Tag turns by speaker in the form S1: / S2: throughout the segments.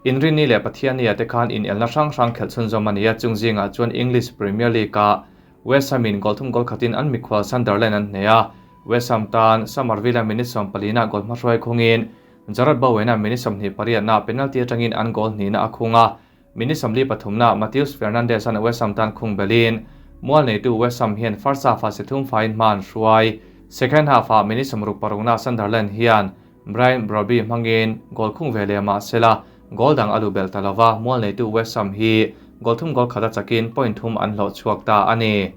S1: Inrinni leh Pathiannia te khan inelna hrang hrang khelh chhunzawm a ni a, chung zingah chuan English Premier League-ah West Ham-in goal thum goal khatin an mikhual Sunderland an hneh a, West Ham tan Summerville-a minute sawmpalina goal hmahruai khungin Jarrod Bowen-a minute 28-na penalty atangin an goal hnihna a khung a, minute 43-na Mateus Fernandes-a'n West Ham tan khung belhin mual neitu West Ham hian first half-ah si thum faiin hma an hruai. Second half-ah minute 66-na Sunderland hian Brian Brobbey hmangin goal khung ve leh mah sela goal dang a luh belh ta lova, mual neitu West Ham hi goal thum goal khat a chakin point thum an hlawh chhuak ta a ni.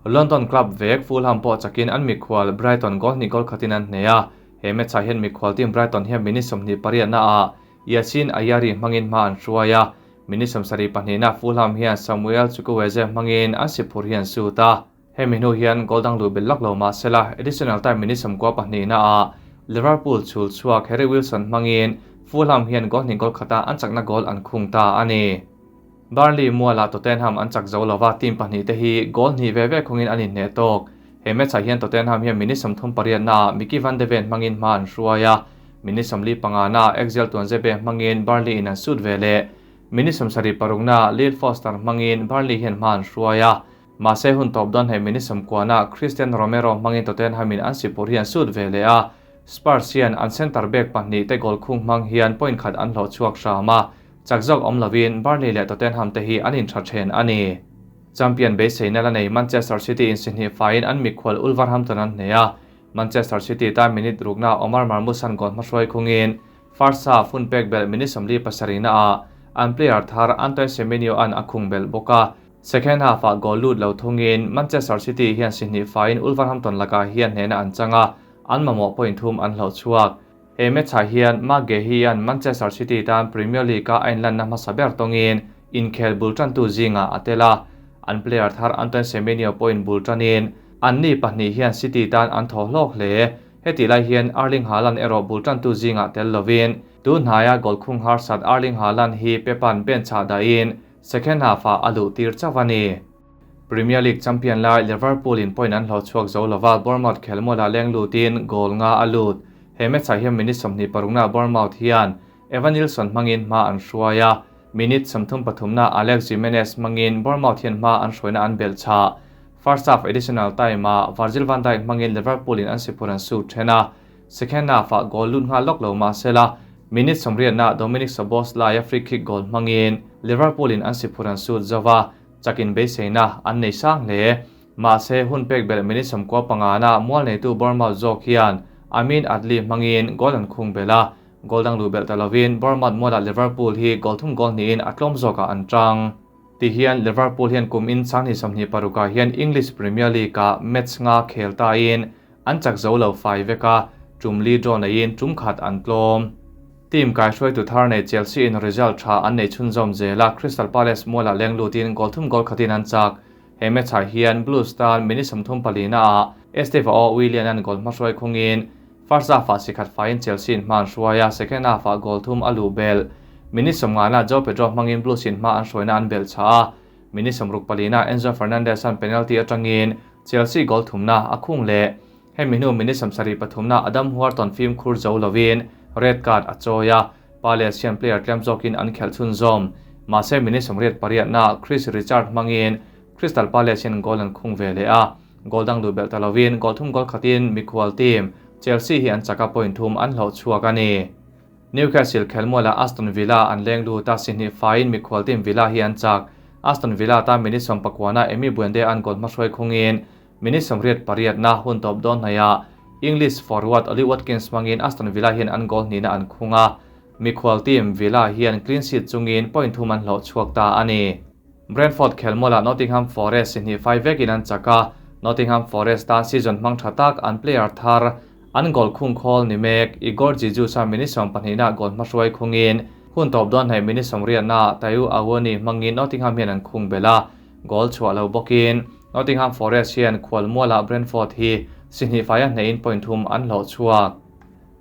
S1: London club vek Fulham pawh chakin an mikhual Brighton goal hnih goal khatin an hneh a, he match ah hian mikhual team Brighton hian minute 28 ah Yasin Ayari hmangin hma an hruai a, minute 72 ah Fulham hian Samuel Chukwueze hmangin an siphur hi an sut a. Hemi hnu hian goal dang luh belh lak lo mah sela, additional time minute 92 ah Liverpool chhul chhuak Harry Wilson hmangin Fulham hian goal hnih goal khata an chakna goal an khung ta a ni. Burnley mualah Tottenham an chak zo lova, team pahnih te hi goal hnih ve ve khungin an inhneh tawk. He match ah hian Tottenham hian minute 38 naah Micky van de Ven hmangin hma an hruai a, minute 45 naah Axel Tuanzebe hmangin Burnley in an sut ve leh. Minute 76 naah Lyle Foster hmangin Burnley hian hma an hruai a. Mahse hun tawp dawn hei minute 90 ah Cristian Romero hmangin Tottenham in an sipur hi an sut ve leh a, Spurs hian an centre back pahnih te goal khung hmang hian point khat an hlawh chhuak hram a, chak zawk awm lovin Burnley leh Tottenham te hi an intha then a ni. Champion beiseina la nei Manchester City in si hnih faiin an mikhual Wolverhampton an hneh a, Manchester City tan minute rukna Omar Marmoush an goal hmahruai khungin first half hun pek belh minute 47 na ah an player thar Antoine Semenyo an a khung belh bawk a. Second half-ah goal lut lo thungin Manchester City hian si hnih faiin Wolverhampton lakah hian hnehna an chang a, an mamawh point thum an hlauh chhuak. He match-ah hian Marc Guehi-a'n Manchester City tan Premier League-a a inlanna hmasa ber tawngin inkhel bul tantu zingah a tel a. An player thar Antoine Semenyo pawhin bul tanin anni pahnih hian City tan an thaw hlawk hle. Hetih lai hian Erling Haaland erawh bul tantu zingah tel lovin tun hnaia goal khung harsat Erling Haaland hi Pep-a'n bench-ah dahin Second half-ah a luh tir chauh a ni. Premier League champion lai Liverpool in point an hlawh chhuak zo lova, Bournemouth khelmualah leng lutin goal nga a lut. He match-ah hian minute 26 nah Bournemouth hian Evanilson hmangin hma an hruai a, minute 33 nah Alex Jimenez hmangin Bournemouth hian hma an hruaina an belh chah. First half additional time-ah Virgil van Dijk hmangin Liverpool in an siphur an sut then a, Second half-ah goal lut nghal lawk lo mah sela, minute 80 nah Dominic Szoboszlai-a free kick goal hmangin Liverpool in an siphur an sut zo va, chakin beiseina an nei sang hle. Mahse, hun pek belh minute 95 nah mual neitu Bournemouth zawk hian Amin Adli hmangin goal an khung belh a, goal dang luh belh ta lovin Bournemouth mualah Liverpool hi goal thum goal hnihin a tlawm zawkah an tang. Tihian Liverpool hian kum in 2026 ah hian English Premier League-ah match nga khel tain An chak zo lo fai vek a, tum li draw neiin tum khat an tlawm. Team kaihruaitu thar nei Chelsea in result tha an nei chhunzawm zel a, Crystal Palace mualah leng lutin goal thum goal khatin an chak. He match ah hian Blues tan minute 34 na ah Estevao Willian an goal hmahruai khungin first half ah si khat faiin Chelsea in hma an hruai a, second half ah goal thum a luh belh. Minute 50 na Joao Pedro hmangin Blues in hma an hruaina an belh chah a, minute 64 na Enzo Fernandez an penalty atangin Chelsea goal thumna a khung leh. Hemi hnu minute 73 na Adam Wharton fimkhur zo lovin red card a chawi a, Palace hian player tlem zawkin an khelh chhunzawm. Mahse minute 88 na Chris Richard hmangin Crystal Palace hian goal an khung ve leh a, goal dang luh belh ta lovin goal thum goal khatin mikhual team Chelsea hi an chaka point thum an hlawh chhuak a ni. Newcastle khelmualah Aston Villa an leng lut a, si hnih faiin mikhual team Villa hi an chak. Aston Villa tan minute 19 ah Emi Buendia an goal hmahruai khungin minute 88 na hun tawp dawn hnaihah English forward Ollie Watkins hmangin Aston Villa hian an goal hnihna an khung a, mikhual team Villa hian clean sheet chungin point thum an hlawh chhuak ta a ni. Brentford khelmualah Nottingham Forest si hnih fai vekin an chak a, Nottingham Forest tan season hmang tha tak an player thar an goal khung khawl ni mek Igor Jesus-a minute 12 nah goal hmahruai khungin hun tawp dawn hnaih minute 80 nah Taiwo Awoniyi hmangin Nottingham hian an khung belh a, goal chhuah lo bawkin Nottingham Forest hian khual mualah Brentford hi si hnih faia hnehin point thum an hlawh chhuak.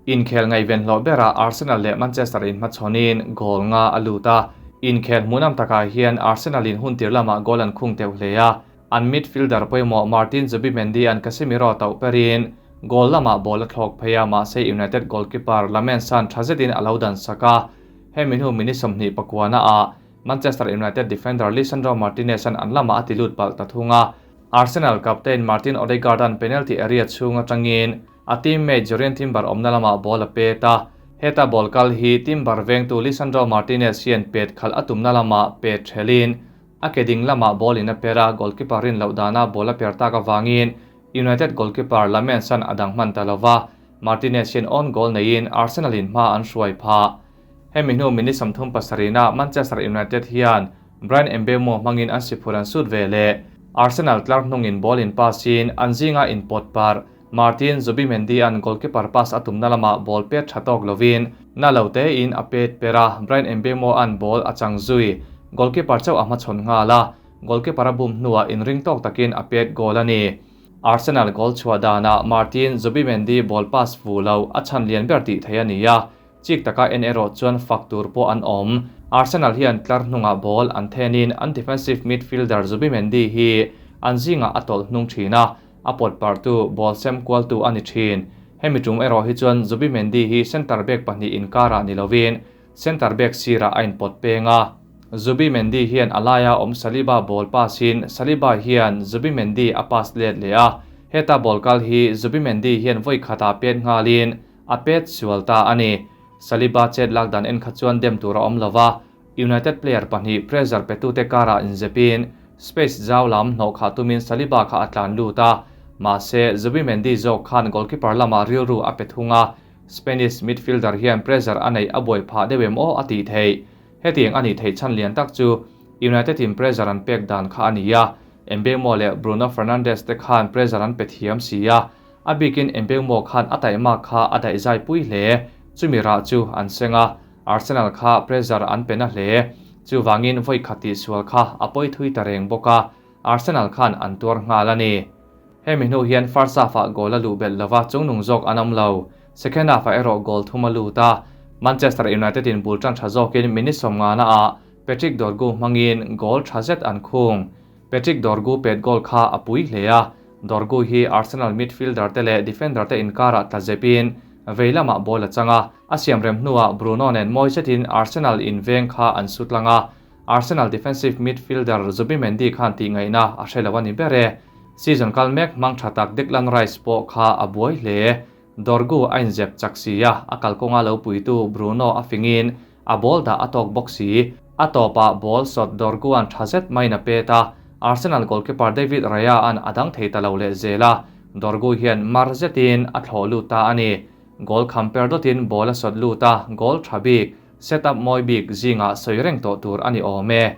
S1: Inkhel ngaihven hlawh berah Arsenal leh Manchester inhmachhawnin goal nga a lut a, inkhel hmuhnawm takah hian Arsenal in hun tir lamah goal an khung teuh hle a, an midfielder pawimawh Martin Zubimendi an Casemiro tauh perin goal lamah ball a thlawk phei a, mahse United goalkeeper Lammens-a'n tha zetin a lo dan sak a. Hemi hnu minute 29 na ah Manchester United defender Lisandro Martinez an an lamah a ti lut palh ta thung a. Arsenal captain Martin Odegaard an penalty area chhung atangin a teammate Jurrien Timber awmna lamah ball a pet a. Heta ball kal hi Timber vengtu Lisandro Martinez hian pet khalh a tumna lamah pet thelin a ke ding lamah ball in a per a, goalkeeper rin loh dana ball a per tak avangin United goalkeeper Lammens an a dang hman ta lova, Martinez hian own goal neiin Arsenal in hma an hruai phah. Hemi hnu minute 37 ah Manchester United hian Bryan Mbeumo hmangin an siphur an sut ve leh. Arsenal tlar hnungin ball in pass in an zinga in pawt parh. Martin Zubimendi an goalkeeper pass a tumna lamah ball pet tha tawk lovin na lo tein a pet per a, Bryan Mbeumo an ball a chang zui. Goalkeeper chauh a hmachhawn nghal a, goalkeeper a bum hnuah inring tawk takin a pet goal a ni. Arsenal goal chhuah danah Martin Zubimendi ball pass fu lo a chhan lian ber tih theih a ni a, chik taka en erawh chuan fak tur pawh an awm. Arsenal hian tlar hnungah ball an thenin an defensive midfielder Zubimendi hi an zingah a tawlh hnung thin a, a pawt parhtu ball sem kualtu a ni thin. Hemi tum erawh hi chuan Zubimendi hi centre back pahnih inkarah ni lovin centre back sirah a inpawt peng a. Zubimendi hian a laia awm Saliba ball pass in Saliba hian Zubimendi a pass let leh a. Heta ball kal hi Zubimendi hian vawi khatah pet nghalin a pet sual ta a ni. Saliba chet lak dan en kha chuan dem tur a awm lova, United player pahnih pressure petute karah inzepin space zau lam hnawh khah tumin Saliba kha a tlan lut a, mahse Zubimendi zawk khan goalkeeper lamah rilru a pe thung a, Spanish midfielder hian pressure a neih a buai phah deuh em aw a tih theih. Hetiang a nih theih chhan lian tak chu United in pressure an pek dan kha a ni a, Mbeumo leh Bruno Fernandes te khan pressure an pe thiam si a, a bikin Mbeumo khan a taihmak kha a daih zai pui hle, chumi rah chu an seng a, Arsenal kha pressure an pe na hle. Chuvangin vawi khat tihsual kha a pawi thui ta reng bawk a, Arsenal khan an tuar nghal a ni. Hemi hnu hian first half-ah goal a luh belh lova chungnung zawk an awm lo. Second half-ah erawh goal thum a lut a, Manchester United in bul tan tha zawkin minute 50 ah Patrick Dorgu hmangin goal tha zet an khung. Patrick Dorgu pet goal kha a pui hle a, Dorgu hi Arsenal midfielder te leh defender te inkarah tla zepin vei lamah ball a chang a, a siam rem hnuah Bruno nen mawi zetin Arsenal in veng kha an su tlang a, Arsenal defensive midfielder Zubimendi khan tih ngaihna a hre lo a ni ber e. Season kal mek hmang tha tak Declan Rice pawh kha a buai hle. Dorgu a inzep chak si a, a kalkawnga lo puitu Bruno a fingin a ball dah a tawk bawk si. A tawpah ball sawt Dorgu-a'n tha zet maiin a pet a, Arsenal goalkeeper David Raya-a'n a dang thei ta lo leh zel a, Dorgu hian mar zetin a thlawh lut ta a ni. Goal kham per dawtin ball a sawt lut a, goal tha bik, set up mawi bik zingah sawi reng tawh tur a ni awm e.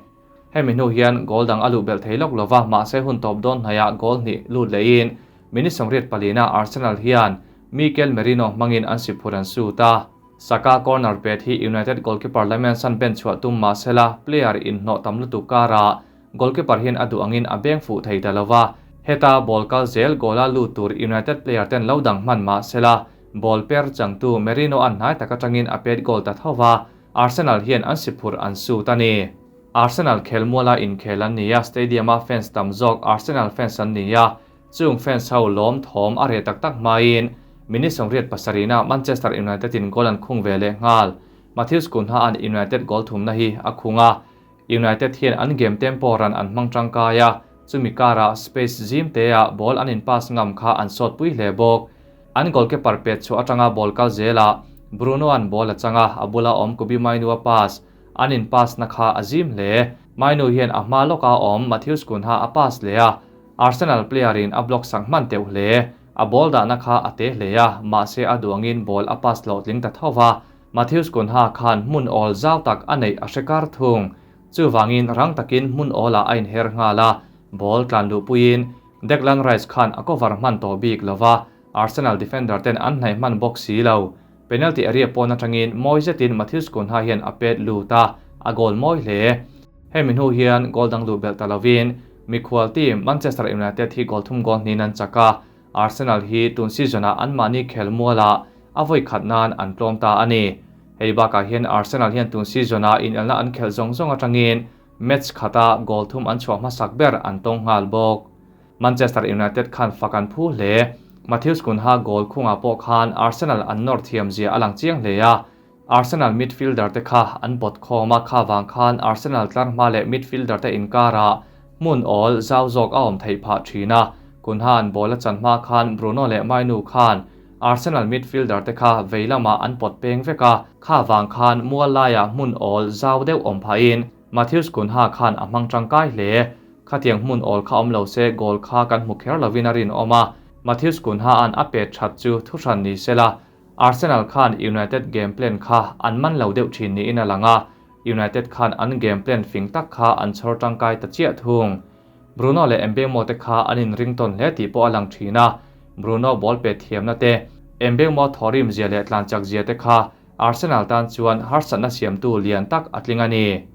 S1: Hemi hnu hian goal dang a luh belh thei lawk lova, mahse hun tawp dawn hnaihah goal hnih lut lehin minute 84 ah Arsenal hian Mikel Merino hmangin an siphur an sut a. Saka corner pet hi United goalkeeper Lammens-a'n ben chhuah tum mahsela player inhnawh tam lutuk karah goalkeeper hian a duh angin a beng fuh thei ta lova, heta ball kal zel goal-a lut tur United player ten lo dang hman mahsela ball per changtu Merino-a'n hnai tak atangin a pet goal ta tho va, Arsenal hian an siphur an sut a ni. Arsenal khelmuala inkhel an ni a, stadium-a fans tam zawk Arsenal fans an ni a, chung fans ho lawm thawm a reh tak tak hmain minute 87 ah Manchester United in goal an khung ve leh nghal. Matheus Cunha-a'n United goal thumna hi a khung a, United hian an game tempo ran an hmang tangkai a, chumi karah space zim teah ball an in pass ngam kha an sawt pui hle bawk. An goalkeeper pet chhuah atanga ball kal zelah Bruno-a'n ball a chang a, a bula awm Kobbie Mainoo-a pass an in pass na kha a zim hle. Mainoo hian a hma lawka awm Matheus Cunha a pass leh a, Arsenal player in a block sak hman teuh hle. A ball dahna kha a te hle a, mahse a duangin ball a pass loh tling ta tho va. Matheus Cunha khan hmun awl zau tak a neih a hre kar thung. Chuvangin rang takin hmun awlah a inher nghal a, ball tlan luhpuiin Declan Rice khan a cover hman tawh bik lova, Arsenal defender ten an hnaih hman bawk si lo. Penalty area pawn atangin mawi zetin Matheus Cunha hian a pet lut a, a goal mawi hle. Hemi hnu hian goal dang luh belh ta lovin mikhual team Manchester United hi goal thum goal hnin an chak a, Arsenal hi tun season-ah anmahni khelmualah a vawi khat nan an tlawm ta a ni. Hei bakah hian Arsenal hian tun season-ah inelna an khelh zawng zawng atangin match khata goal thum an chhuah hmasak ber an tawng nghal bawk. Manchester United khan fak an phu hle. Matheus Cunha goal khungah pawh khan Arsenal an nawr thiam zia a lang chiang hle a. Arsenal midfielder te kha an pawt khawm a, kha vang khan Arsenal tlar hma leh midfielder te inkarah hmun awl zau zawk a awm theih phah thin a. Cunha-a'n ball a chan hma khan Bruno leh Mainoo khan Arsenal midfielder te kha vei lamah an pawt peng vek a, kha vang khan mual laiah hmun awl zau deuh awm phahin Matheus Cunha khan a hmang tangkai hle. Khatiang hmun awl kha awm lo se goal kha kan hmu kher lovin a rinawm a, Matheus Cunha-a'n a pet that chu thuhran ni sela, Arsenal khan United game plan kha an man lo deuh thin niin a lang a, United khan an game plan fing tak kha an chhawr tangkai ta chiah thung. Bruno leh Mbeumo te kha an inring tawn hle tih pawh a lang thin a, Bruno ball pet thiamna te, Mbeumo thawhrim zia leh tlan chak zia te kha Arsenal tan chuan harsatna siamtu lian tak a tling a ni.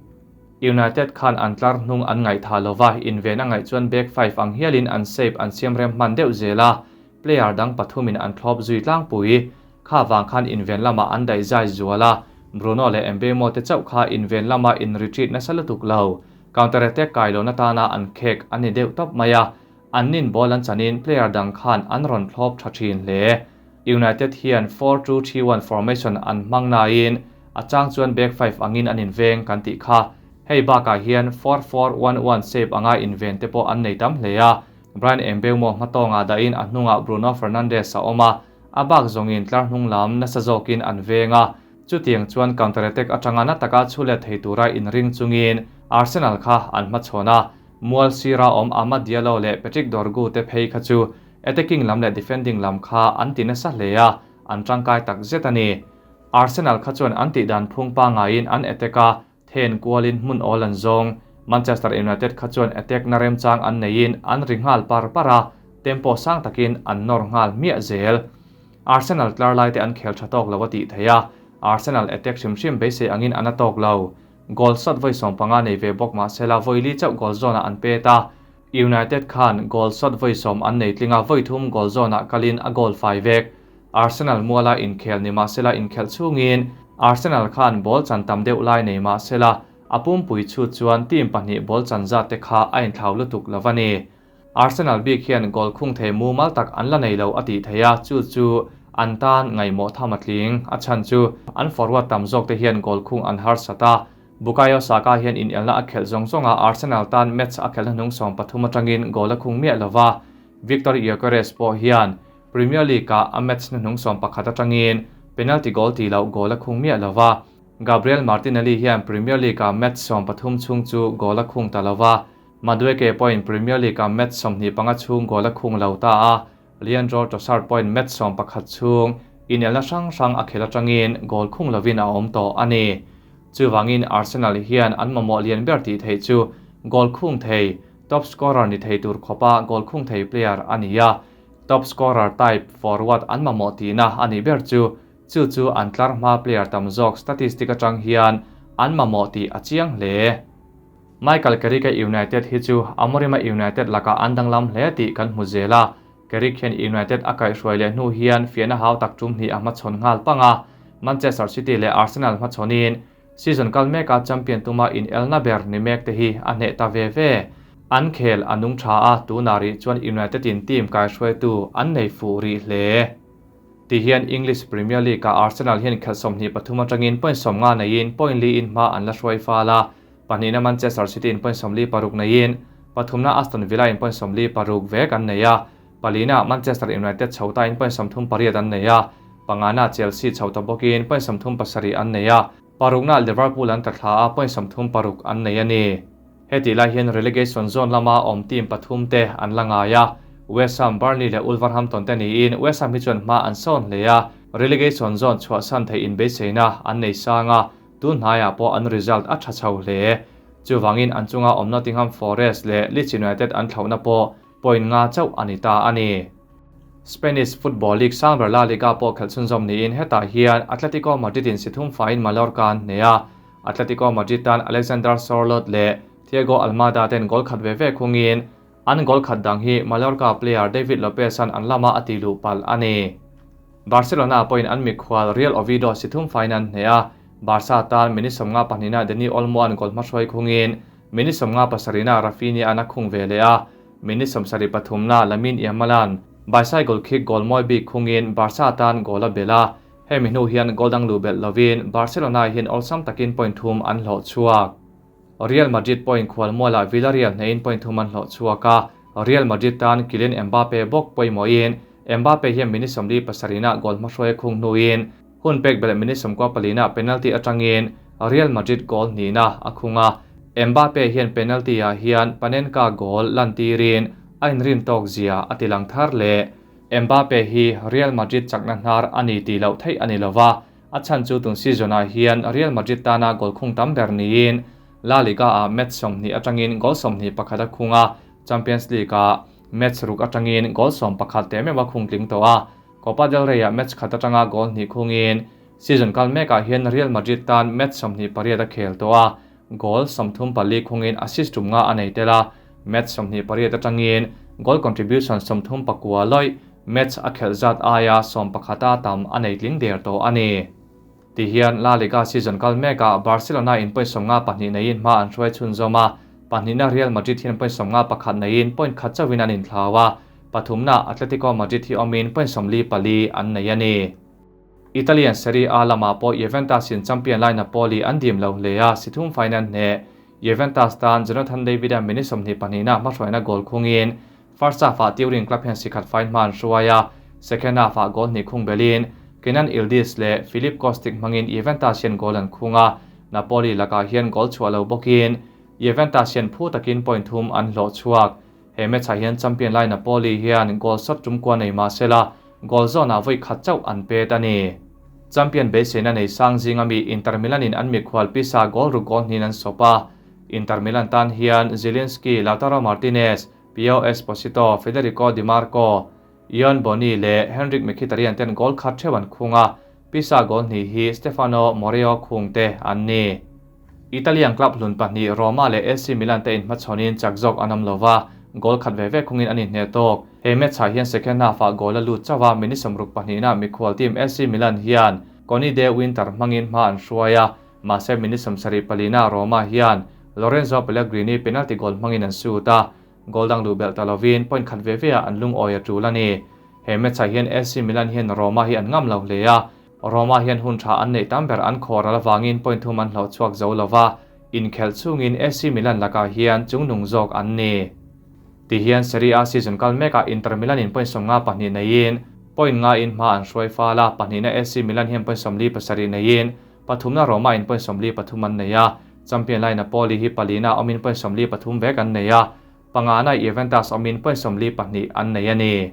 S1: United khan an tlar hnung an ngaihthah lova, inven a ngaih chuan back five ang hialin an shape an siam rem hman deuh zel a, Player dang pathumin an thlawp zui tlangpui. Kha vang khan inven lamah an daih zai zual a, Bruno leh Mbeumo te chauh kha inven lama in retreat nasa lutuk lo. Counter attack kai lohna tana an khek a ni deuh tawp mai a, an nin ball an chanin player dang khan an rawn thlawp tha thin hle. United hian 4-2-3-1 formation an hmang nain a chang chuan back five angin an inveng kan tih kha. Hei bakah hian 4-4-1-1 shape anga inven te pawh an nei tam hle a, Bryan Mbeumo hmatawngah dahin a hnungah Bruno Fernandes a awm a, a bak zawngin tlar hnung lam nasa zawkin an veng a, chutiang chuan counter attack atanga na taka chhu let thei tura inring chungin Arsenal kha an hmachhawn a, mual sira awm Amad Diallo leh Patrick Dorgu te phei kha chu attacking lam leh defending lam kha an ti nasa hle a, an tangkai tak zet a ni. Arsenal kha chuan an tihdan phung pangaiin an attack a, Then kualin hmun awl an zawng. Manchester United kha chuan attack na remchang an neiin an ri nghal par par a, tempo sang takin an nawr nghal miah zel. Arsenal tlar lai te an khel tha tawk lo a tih theih a, Arsenal attack hrim hrim beisei angin an a tawk lo. Goal shot vawi 15 nei ve bawk mahsela vawi li chauh goal zawnah an pet a, United khan goal shot vawi sawm an nei tling a, vawi thum goal zawnah kalin a goal fai vek. Arsenal muala inkhel ni mahsela inkhelh chhungin Arsenal khan ball chan tam deuh lai nei mahsela a pumpui chhut chuan team pahnih ball chan zat te kha a inthlau lutuk lo a ni. Arsenal bik hian goal khung thei mumal tak an la nei lo a tih theih a, chu chu an tan ngaihmawh tham a tling. A chhan chu an forward tam zawk te hian goal khung an harsat a, Bukayo Saka hian inelna a khelh zawng zawng a, Arsenal tan match a khelhna hnung 13 atangin goal a khung miah lova, Viktor Gyokeres pawh hian Premier League-ah a match hnuhnung 11 atangin penalty goal tih loh goal a khung miah lo va. Gabriel Martinelli hian Premier League-ah match 13 chhung chu goal a khung ta lo va. Madueke pawhin Premier League-ah match 25 chhung goal a khung lo ta a, Leandro Trossard pawhin match 11 chhung inelna hrang hrang a khel atangin goal khung lovin a awm tawh a ni. Chuvangin Arsenal hian an mamawh lian ber tih theih chu goal khung thei, top scorer ni thei tur khawpa goal khung thei player a ni a. Top scorer type forward an mamawh tihna a nih ber chu, chu chu an tlar hma player tam zawk statistic atang hian an mamawh tih a chiang hle. Michael Carrick-a United hi chu Amorim-a United lakah an danglam hle tih kan hmu zel a, Carrick hian United a kaihhruai leh hnu hian fiahna hau tak tum hnih a hmachhawn nghal pang a, Manchester City leh Arsenal hmachhawnin Season kal meka champion tuma inelna ber ni mek te hi a hneh ta ve ve. An khel a nung tha a, tunah rih chuan United in team kaihruaitu an nei fuh rih hle. Ti hian English Premier League ah Arsenal hian khelh 23 atangin point 50 neiin point li in hma an la hruai fal a, pahnihna Manchester City in point 46 neiin pathumna Aston Villa in point 46 vek an nei a, palina Manchester United chho ta in point 38 an nei a, pangana Chelsea chho ta bawkin point 37 an nei a, parukna Liverpool an tla thla a point 36 an nei a ni. Heti lai hian relegation zone lama awm team pathum te an la ngai a, West Ham, Burnley leh Wolverhampton te niin West Ham hi chuan hma an sawn hle a, relegation zone chhuahsan theih inbeiseina an nei sang a, tun hnaiah pawh an result a tha chho hle. Chuvangin an chunga awm Nottingham Forest leh Leeds United an thlauhna pawh point nga chauh a ni ta a ni. Spanish Football League sang ber La Liga pawh khelh chhunzawm niin hetah hian Atletico Madrid in si thum faiin Mallorca an hneh a, Atletico Madrid tan Alexander Sorloth leh Thiago Almada ten goal khat ve ve khungin an goal khat dang hi Mallorca player David Lopez-a'n an lama a tih luh palh a ni. Barcelona pawhin an mikhual Real Oviedo si thum faiin an hneh a, Barca tan minute 52-ah Dani Olmo-a'n goal hmahruai khungin minute 57-ah Raphinha-a'n a khung ve leh a, minute 73-na Lamine Yamal-a'n bicycle kick goal mawi bik khungin Barca tan goal a belh a. Hemi hnu hian goal dang luh belh lovin Barcelona hian awlsam takin point thum an hlawh chhuak. Real Madrid pawhin khualmualah Villarreal hnehin point thum an hlawh chhuak a, Real Madrid tan Kylian Mbappe bawk pawimawhin Mbappe hian minute 47-ah goal hmahruai a khung hnuin hun pek belh minute 14-ah penalty atangin Real Madrid goal hnihna a khung a, Mbappe hian penalty-ah hian Panenka goal lantirin a inrin tawk zia a tilang thar leh. Mbappe hi Real Madrid chakna hnar a ni tih loh theih a ni lo va, a chhan chu tun season-ah hian Real Madrid tana goal khung tam ber niin La Liga-ah match 20 atangin goal 21 a khung a, Champions League-ah match ruk atangin goal 11 teh meuh a khung tling tawh a, Copa del Rey-ah match khat atanga goal hnih khungin season kal mekah hian Real Madrid tan match 28 a khel tawh a, Goal 34 khungin assist tum nga a nei tel a, match 28 atangin goal contribution 39 lawih match a khelh zat aia 11 a tam a nei tling der tawh a ni. Tihian La Liga season kal mekah Barcelona in point 52 neiin hma an hruai chhunzawm a, pahnihna Real Madrid hian point 51 neiin point khat chauhin an inthlau a, pathumna Atletico Madrid hi awmin point 44 an nei a ni. Italian Serie A lamah pawh Juventus in champion lai Napoli an dim lo hle a, si thum final hneh Juventus tan Jonathan David-a minute 22 na hmahruaina goal khungin first half-ah Turin club hian si khat fai hma an hruai a, second half-ah goal hnih khung belin Kenan Yildiz leh Filip Kostic hmangin Juventus hian goal an khung a, Napoli lakah hian goal chhuah lo bawkin Juventus hian phu takin point thum an hlawh chhuak. He match-ah hian champion lai Napoli hian goal shot tum kua nei mah sela, goal zawnah vawi khat chauh an pet a ni. Champion beiseina nei sang zinga mi Inter Milan-in an mikhual Pisa goal ruk goal hnin an sawp a. Inter Milan tan hian Zielinski, Lautaro Martinez, Pio Esposito, Federico Dimarco, Ion Boni leh Henrikh Mkhitaryan ten goal khat theuh an khung a, Pisa goal hnih hi Stefano Moreo khung te an ni. Italian club hlun pahnih Roma leh AC Milan te inhmachhawnin chak zawk an awm lo va, goal khat ve ve khungin an inhneh tawk. He match-ah hian second half-ah goal a lut chauh a, minute 62 nah mikhual team AC Milan hian Koni De Winter hmangin hma an hruai a, mahse minute 74 nah Roma hian Lorenzo Pellegrini penalty goal hmangin an shoot a, goal dang luh belh ta lovin point khat ve veah an lungawi a tul a ni. He match-ah hian AC Milan hian Roma hi an ngam lo hle a, Roma hian hun tha an neih tam ber an khawr al avangin point thum an hlauh chhuak zo lo va, inkhelh chungin AC Milan lakah hian chungnung zawk an ni. Tihian Serie A season kal mekah Inter Milan in point 52 neiin point nga in hma an hruai fal a, pahnihna AC Milan hian point 47 neiin pathumna Roma in point 43 an nei a, champion lai Napoli hi palina awmin point 43 vek an nei a, pangana Juventus awmin point 42 an nei a ni.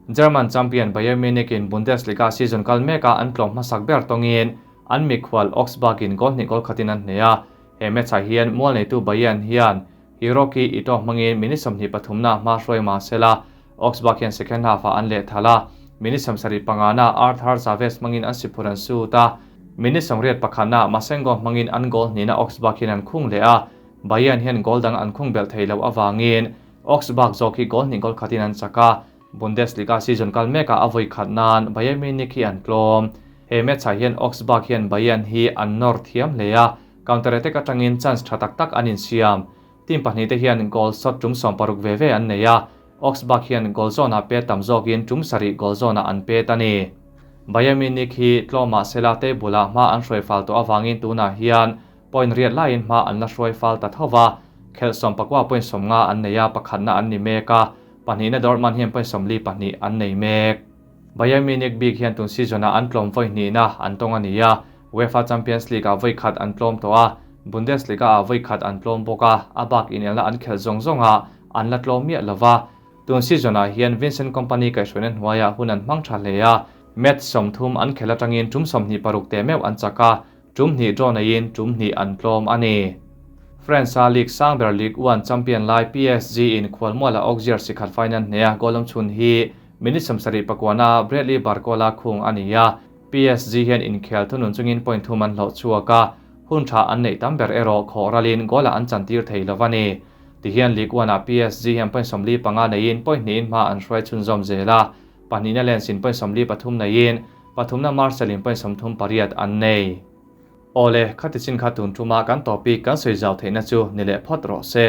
S1: German champion Bayern Munich in Bundesliga season kal mekah an tlawm hmasak ber tawngin an mikhual Augsburg in goal hnih goal khatin an hneh a, he match ah hian mual neitu Bayern hian Hiroki Ito hmangin minute 23 na hma hruai mah sela Augsburg hian second half ah an leh thal a, minute 75 na Arthur Chavez hmangin an si phur an shoot a, minute 81 na Massengo hmangin an goal hnihna Augsburg hian an khung leh a, Bayern hian goal dang an khung belh thei loh avangin Augsburg zawk hi goal hnih goal khatin an chak a, Bundesliga season kal mekah a vawi khat nan Bayern Munich hi an tlawm. He match-ah hian Augsburg hian Bayern hi an nawr thiam hle a, counter attack atangin chance tha tak tak an insiam. Team pahnih te hian goal shot tum 60 ve ve an nei a, Augsburg hian goal zawnah pet tam zawkin tum sarih goal zawnah an pet a ni. Bayern Munich hi tlawmah sela table-ah hma an hruai fal tawh avangin tunah hian point riat laiin hma an la hruai fal ta tho va, khelh 19 point 50 an nei a, pakhatna an ni mek a, pahnihna Dortmund hian point 42 an nei mek. Bayern Munich bik hian tun season-ah an tlawm vawi hnihna an tawng a ni a, UEFA Champions League-ah vawi khat an tlawm tawh a, Bundesliga-ah vawi khat an tlawm bawk a, a bak inelna an khelh zawng zawngah an la tlawm miah lo va. Tun season-ah hian Vincent Kompany kaihhruaina hnuaiah hun an hmang tha hle a, match 30 an khelh atangin tum 26 teh meuh an chak a, tum hnih draw neiin tum hnih an tlawm a ni. France-a league sang ber Ligue 1 champion lai PSG in khualmuala Auxerre sikhat final hneha goal awm chhun hi minute 79 na Bradley Barcola khung a ni a, PSG hian inkhel thunun chungin point thum an hlawh chhuak a, hun tha an neih tam ber erawh khawh ralin goal-ah an chantir thei lo a ni. Tihian Ligue 1-ah PSG hian point 55 neiin point hnihin hma an hruai chhunzawm zel a, pahnihna Lens in point 43 neiin pathumna Marcel in point 38 an nei. Awle, khati chin kha tun tuma kan topic kan sawi zau theihna chu ni leh phawt rawh se.